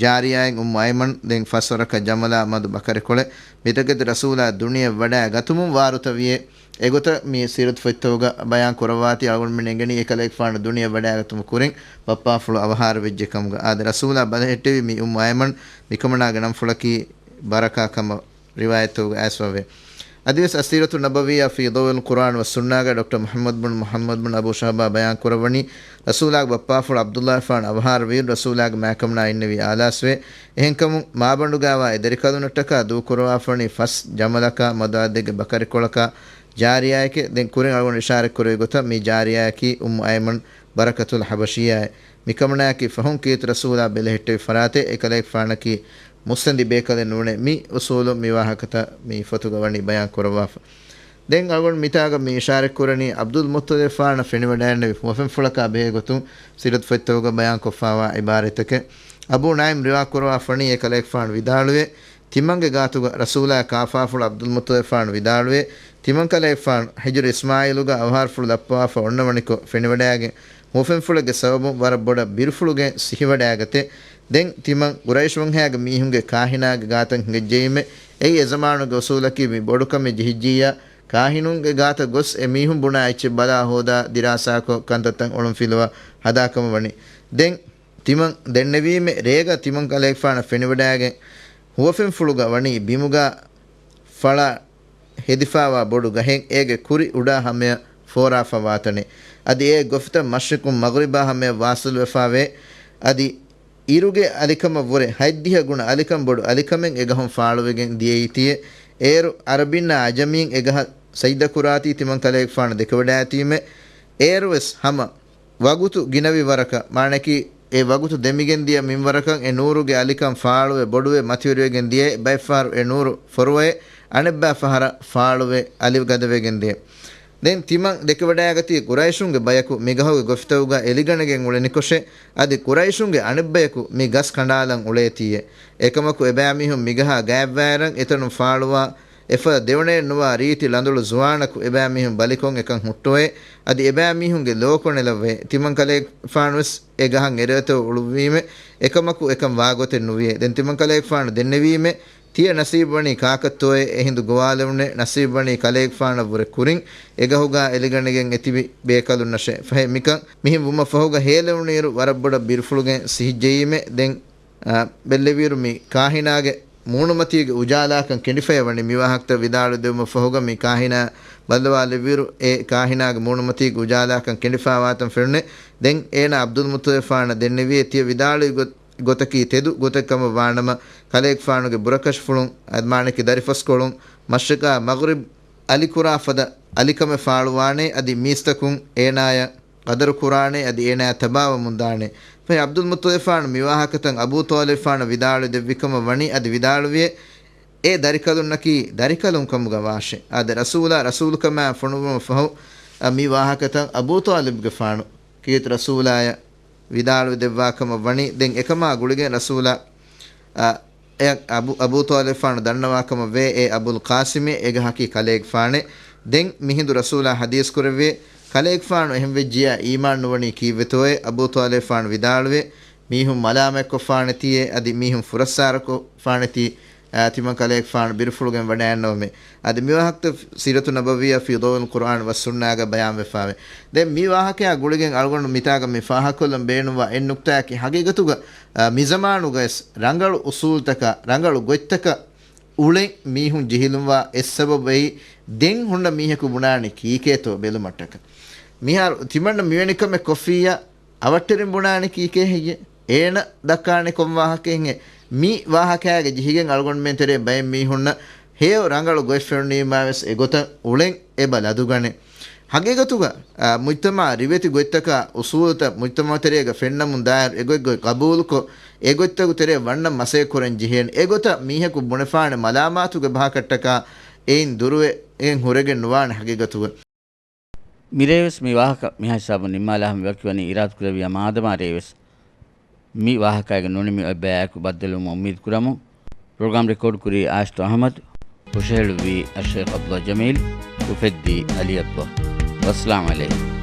ޖާރިޔާއިން އުއްމު އައިމަން، ދެން ފަސްވަރަކަށް ޖަމަލާ މަދު ބަކަރިކޮޅެއް. މިތަކެތި ރަސޫލާ ދުނިޔެ ވަޑައި ގަތުމުން ވާރުތަވިޔޭ. އެގޮތަށް މި ސީރަތު ފޮތްތަކުގަ ބަޔާން ކުރައްވާތީ، އަޅުގަނޑުމެން އެނގެނީ އެކަލޭގެފާނު ދުނިޔެ ވަޑައިގަތުމުގެ ކުރިން ބައްޕާފުޅު އަވަހާރަވެއްޖެ ކަމުގަ. އާދެ، ރަސޫލާ ބަލަހެއްޓެވި މި އުއްމު އައިމަން، މިކަމަނާގެ ނަންފުޅަކީ ބަރަކާ ކަމަށް ރިވާޔަތްތަކުގަ އައިސްފަވޭ. އަދިވެސް އައްސީރަތު ނަބަވިއްޔާ ފީ ޟައުއިލް ޤުރްއާން ވައްސުންނާގަ ޑޮކްޓަރ މުޙައްމަދު ބުން މުޙައްމަދު ބުން އަބޫ ޝަހްބާ ބަޔާން ކުރައްވަނީ، ރަސޫލާގެ ބައްޕާފުޅު ޢަބްދުﷲ ފާން އަވަހާރަވިއިރު ރަސޫލާގެ މާކަމަނާ އިންނެވީ އާލާސްވެ. އެހެންކަމުން މާބަނޑުގާވާ އެ ދަރިކަލުންނަށްޓަކާ ދޫކުރައްވާފަވަނީ ފަސް ޖަމަލަކާ މަދު އަދަދެއްގެ ބަކަރިކޮޅަކާ ޖާރިޔާއެކޭ. ދެން ކުރިން އަޅުގަނޑު އިޝާރަތްކުރެއްވި ގޮތަށް މި ޖާރިޔާއަކީ އުއްމު އައިމަން ބަރަކަތުލް ޙަބަޝިއްޔާއޭ. މިކަމަނާއަކީ ފަހުން ކީރިތި ރަސޫލާ ބެލެހެއްޓެވި ފަރާތެއް އެކަލޭގެފާނަކީ މުއްސަނދި ބޭކަލެއް ނޫނޭ. މި އުސޫލުން މި ވާހަކަތައް މި ފޮތުގަ ވަނީ ބަޔާން ކުރައްވާފަ. ދެން އަޅުގަނޑު މިތާގަ މި އިޝާރަތްކުރަނީ ޢަބްދުލް މުއްޠަލިބް ފާނަށް ފެނިވަޑައިގެންނެވި ހުވަފެންފުޅަކާ ބެހޭ ގޮތުން ސީރަތު ފޮތްތަކުގަ ބަޔާންކޮށްފާވާ ޢިބާރަތްތަކެއް. އަބޫ ނަޢީމް ރިވާ ކުރައްވާފަވަނީ އެކަލޭގެފާނު ވިދާޅުވޭ، ތިމަންގެ ގާތުގަ ރަސޫލާ ކާފާފުޅު ޢަބްދުލް މުއްޠަލިބް ފާނު ވިދާޅުވޭ، ތިމަން ކަލޭގެފާނު ހިޖުރީ އިސްމާޢީލުގަ އަވަހާރަފުޅު ލައްޕަވާފަ އޮންނަވަނިކޮށް ފެނިވަޑައިގެން ހުވަފެންފުޅެއްގެ ސަބަބުން ވަރަށް ބޮޑަށް ބިރުފުޅުގެން ސިހިވަޑައިގަތޭ. ދެން ތިމަން ޤުރައިޝް ވަންހައިގެ މީހުންގެ ކާހިނާގެ ގާތަށް ހިނގައްޖެއީމެ. އެއީ އެ ޒަމާނުގެ އުސޫލަކީ މި ބޮޑުކަމެއް ޖެހިއްޖިއްޔާ، ކާހިނުންގެ ގާތަށް ގޮސް އެ މީހުން ބުނާ އެއްޗެއް ބަލާ ހޯދާ ދިރާސާކޮށް ކަންތައްތައް އޮޅުންފިލުވާ ހަދާކަމަށް ވަނީ. ދެން ތިމަން ދެންނެވީމެ ރޭގަ ތިމަން ކަލޭގެފާނަށް ފެނިވަޑައިގެން ހުވަފެންފުޅުގަ ވަނީ ބިމުގަ ފަޅާ ހެދިފާވާ ބޮޑު ގަހެއް އޭގެ ކުރި އުޑާ ހަމަޔަށް ފޯރާފަ ވާތަނެއް. އަދި އެ ގޮފްތައް މަޝްރިޤުން މަޣްރިބާ ހަމަޔަށް ވާސިލުވެފާވޭ. އަދި އިރުގެ އަލިކަމަށްވުރެ ހަތްދިހަ ގުނަ އަލިކަން ބޮޑު އަލިކަމެއް އެގަހުން ފާޅުވެގެން ދިޔައީތީއެ. އޭރު އަރަބިންނާ އަޖަމީން އެގަހަށް ސަޖިދަކުރާތީ ތިމަން ކަލޭގެފާނު ދެކެވަޑައިތީމެ. އޭރުވެސް ހަމަ ވަގުތު ގިނަވި ވަރަކަށް، މާނައަކީ އެ ވަގުތު ދެމިގެން ދިޔަ މިންވަރަކަށް އެ ނޫރުގެ އަލިކަން ފާޅުވެ ބޮޑުވެ މަތިވެރިވެގެން ދިޔައޭ. ބައެއްފަހަރު އެ ނޫރު ފޮރުވައޭ، އަނެއްބައި ފަހަރަށް ފާޅުވެ އަލި ގަދަވެގެން ދިޔަ. ދެން ތިމަން ދެކެވަޑައިގަތީ ޤުރައިޝުންގެ ބަޔަކު މިގަހުގެ ގޮފިތަކުގަ އެލިގަނެގެން އުޅެނިކޮށެ، އަދި ޤުރައިޝުންގެ އަނެއްބަޔަކު މި ގަސް ކަނޑާލަން އުޅޭތީއެ. އެކަމަކު އެބައިމީހުން މިގަހާ ގާތްވާއިރަށް އެތަނުން ފާޅުވާ އެފަދަ ދެވަނައެއް ނުވާ ރީތި ޅަނދުޅު ޒުވާނަކު އެބައިމީހުން ބަލިކޮށް އެކަން ހުއްޓުވައޭ، އަދި އެބައިމީހުންގެ ލޯ ކޮނެލައްވައޭ. ތިމަން ކަލޭގެފާނުވެސް އެ ގަހަށް އެރޭތޯ އުޅުއްވީމެ، އެކަމަކު އެކަން ވާގޮތެއް ނުވިއޭ. ދެން ތިމަން ކަލޭގެފާނު ދެންނެވީމެ، ތިޔަ ނަސީބުވަނީ ކާކަށްތޯއޭ؟ އެހިނދު ގޮވާލެވުނޭ. ނަސީބުވަނީ ކަލޭގެފާނަށްވުރެ ކުރިން އެގަހުގާ އެލިގަނެގެން އެތިބި ބޭކަލުންނަށޭ. ފަހެ މިކަން މިހެން ވުމަށް ފަހުގަ ހޭލެވުނުއިރު ވަރަށް ބޮޑަށް ބިރުފުޅުގެން ސިހިއްޖެއީމެ. ދެން އާ، ބެއްލެވިއިރު މި ކާހިނާގެ މޫނުމަތީގެ އުޖާލާކަން ކެނޑިފައި ވަނީ. މިވާހަކަތައް ވިދާޅުވެދެވުމަށް ފަހުގަ މި ކާހިނާ ބައްލަވާލެއްވިއިރު އެ ކާހިނާގެ މޫނުމަތީގެ އުޖާލާކަން ކެނޑިފައިވާތަން ފެނުނެ. ދެން އޭނާ ޢަބްދުލްމުއްޠަލިބާނަށް ދެންނެވިއޭ، ތިޔަ ވިދާޅުވި ގޮ-، ގޮތަކީ ތެދު ގޮތެއް ކަމަށް ވާނަމަ، ކަލޭގެފާނުގެ ބުރަކަށިފުޅުން، މާނައަކީ ދަރިފަސްކޮޅުން، މަޝްރިޤާ މަޣްރިބް އަލިކުރާ ފަދަ އަލިކަމެއް ފާޅުވާނޭ، އަދި މީސްތަކުން އޭނާޔަށް ޤަދަރު ކުރާނެ، އަދި އޭނާ ތަބާވަމުން ދާނެ. ފަހެ ޢަބްދުލްމުއްޠަލިބާނު މިވާހަކަތައް އަބޫ ޠާލިބާނަށް ވިދާޅުވެ ދެއްވިކަމަށް ވަނީ، އަދި ވިދާޅުވިއޭ، އޭ ދަރިކަލުންނަކީ ދަރިކަލުން ކަމުގަ ވާށޭ. އާދެ، ރަސޫލާ ރަސޫލުކަމާ ފޮނުއްވުމަށް ފަހު، އަ، މި ވާހަކަތައް އަބޫ ޠާލިބްގެފާނު ކީރިތި ރަސޫލާޔަށް ވިދާޅުވެ ދެއްވާ ކަމަށް ވަނީ. ދެން އެކަމާ ގުޅިގެން ރަސޫލާ، އަ، އެ އަބު، އަބޫ ޠާލިބާނު ދަންނަވާ ކަމަށް ވޭ، އޭ އަބުލް ޤާސިމޭ، އެގަހަކީ ކަލޭގެފާނޭ. ދެން މިހިނދު ރަސޫލާ ޙަދީޘް ކުރެއްވިއޭ، ކަލޭގެފާނު އެހެންވެއްޖިޔާ އީމާން ނުވަނީ ކީއްވެތޯއޭ؟ އަބޫ ޠާލިބާނު ވިދާޅުވިއޭ، މީހުން މަލާމާތްކޮށްފާނެތީއޭ، އަދި މީހުން ފުރައްސާރަކޮށްފާނެތީ، އާ، ތިމަން ކަލޭގެފާނު ބިރުފުޅުގެން ވަޑައިގަންނަވަމޭ. އަދި މިވާހަކަތައް ސީރަތު ނަބަވިއްޔާ ފީ ޟައުއިލް ޤުރްއާން ވައްސުންނާގަ ބަޔާންވެފާވޭ. ދެން މި ވާހަކަޔާ ގުޅިގެން އަޅުގަނޑު މިތާގަ މި ފާހަގަކޮށްލަން ބޭނުންވާ އެއް ނުކްތާއަކީ ހަގީގަތުގަ، އާ، މިޒަމާނުގަވެސް ރަނގަޅު އުސޫލުތަކާ، ރަނގަޅު ގޮތްތަކަށް އުޅެން މީހުން ޖެހިލުންވާ އެއް ސަބަބެއް. ދެން ހުންނަ މީހަކު ބުނާނީ ކީކޭތޯ ބެލުމަށްޓަކަ. މިހާރު ތިމަންނަ މިވެނި ކަމެއް ކޮށްފިއްޔާ، އަވަށްޓެރިން ބުނާނީ ކީކޭ ހެއްޔޭ؟ އޭނަ ދައްކާނީ ކޮން ވާހަކައެއްހޭ؟ މި ވާހަކައިގެ ޖެހިގެން އަޅުގަނޑުމެން ތެރޭ ބައެއް މީހުންނަށް ހެޔޮ ރަނގަޅު ގޮތް ފެނުނީމާވެސް އެގޮތަށް އުޅެން އެބަ ލަދުގަނެ. ހަގީގަތުގަ، އާ، މުޖްތަމަޢަށް ރިވެތި ގޮތްތަކާ އުސޫލުތައް މުޖްތަމަޢު ތެރޭގަ ފެންނަމުން ދާއިރު އެގޮތްގޮތް ޤަބޫލުކޮށް، އެގޮތްތަކު ތެރޭ ވަންނަން މަސައްކަތް ކުރަން ޖެހޭނެ. އެގޮތަށް މީހަކު ބުނެފާނެ މަލާމާތުގެ ބަހަކަށްޓަކާ އެއިން ދުރުވެގެން ހުރެގެން ނުވާނެ ހަގީގަތުގަ. މިރޭވެސް މި ވާހަކަ މިހާ ހިސާބުން ނިންމާލާ ހަމަ ވަކިވަނީ އިރާދަކުރެއްވިޔާ މާދަމާ ރޭވެސް މި ވާހަކައިގެ ނުނިމި އޮތް ބަޔާއެކު ބައްދަލުވުމަށް އުއްމީދު ކުރަމުން. ޕްރޮގްރާމް ރެކޯޑް ކުރީ އާޝިތު އަޙްމަދު، ހުށަހެޅުއްވީ އައްޝައިޚް ޢަބްދުﷲ ޖަމީލް، އުފެއްދީ ޢަލީ ޢަބްދުﷲ. ވައްސަލާމް ޢަލައިކުމް.